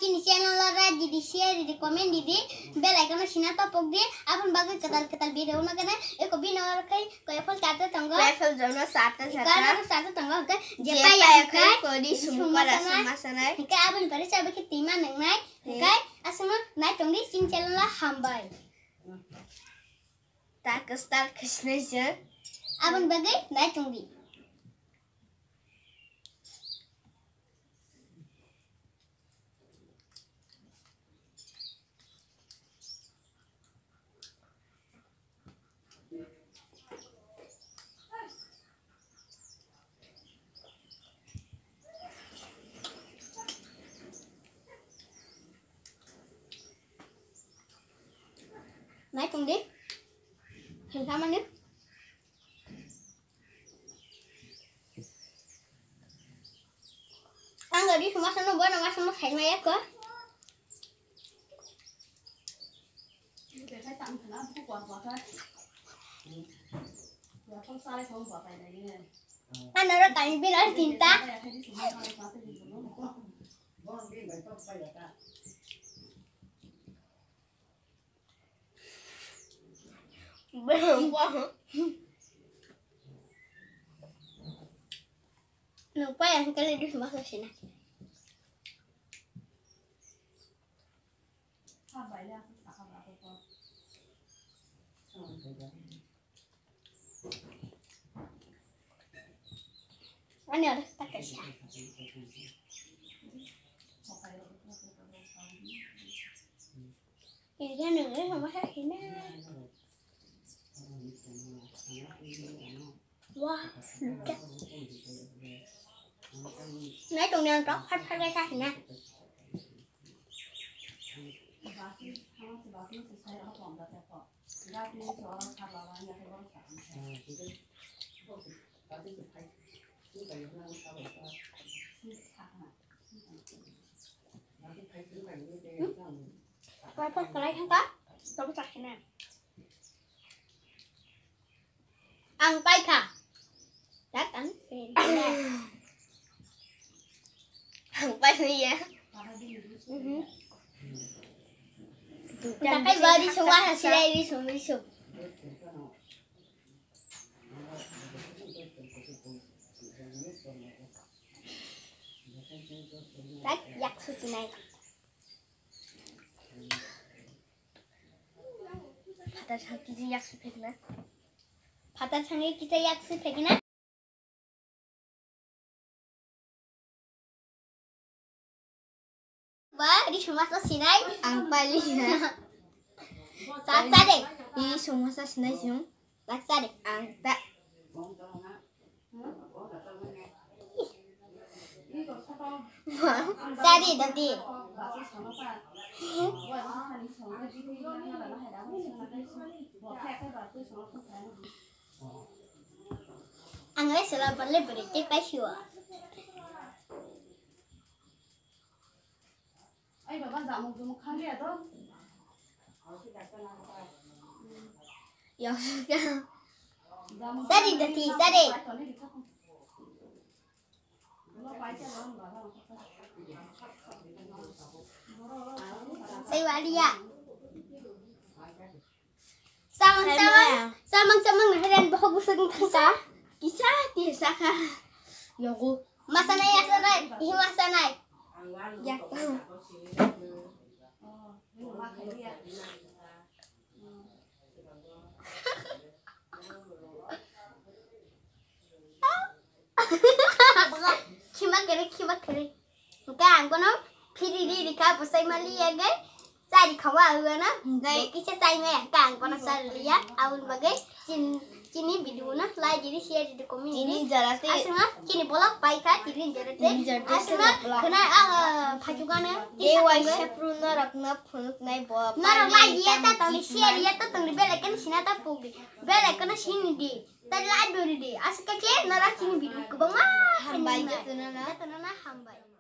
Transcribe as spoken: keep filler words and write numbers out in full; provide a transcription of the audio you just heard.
Chini channel o like di, share di, comment di, bell icon o sina topok di, aboni bagwi kwtal kwtal video no kene eko bini oro khai koi phol chate tongo. Koi phol jono chate chate. Koi phol chate tongo, hwnkhe je paya hwnkhe kori sumkora summa sanai. Hwnkhe aboni pore chabai khe tima nwngnai. Hwnkhe aswkno nai tongdi chini channel o hambai. Ta kwtal khe sinai se. Aboni bagwi nai tongdi. Nai tongdi. Hengkha mani. Ang gari suma sano bono masano khai maya ko. Ano ro kain bilang tinta. Nung pa yang kali di suma sasina. Ani ada tak kasi. Ini kan nunggu sama saya sini. Wah, lucu. Nai tong yang tok, hat hat kaisa hina. Koi phol kwlai thangkha, tabuk chakhe na. Ang paikha. Dak ang paikha. Ang paikha ya. Mhm. Takai bari sungwa hasilai ri sung ri sung. Tak yak sucinai. Phatar thang kisa yak si phekna. Phatar thangwi kisa yak si phekna. Ba, ri suma sa sinai. Ang pali. Sa sa de. Ri suma sa sinai sung. Laksa de. Ang ta. Sari dati. Ang le sela bale bere te paisiwa. Ai baba, jamuk jumuk khan liya to. Sari dati, sari. Sai waliya. Samang, samang, samang, samang, nahiran bohok busuk ni thangsa. Kisa, kisa kha. Yogo. Masanai, yasanai, ihi masanai. Yak. Khima kere, khima kere. Hingke ang bono phiri ri rikha, bwsai mali ya ge. Chari khawa wana. Hingke kisa chai maya, hingke ang bono chari liya. Aboni bagwi chin, chini video no like, share, comment. Chini jara te. Aswkno chini vlog paikha, chini jara te. Chini jara te aswkno khna, ah, phachukano. Tei waisa phuru norokno phunuknai bo. Norok like ya ta tongdi, share ya ta tongdi, bell icon sina ta pukdi. Bell icon no sini di. Tei like bo ridi. Aswk khe norok chini video kwbangma hambai. Jotono no. Jotono no hambai.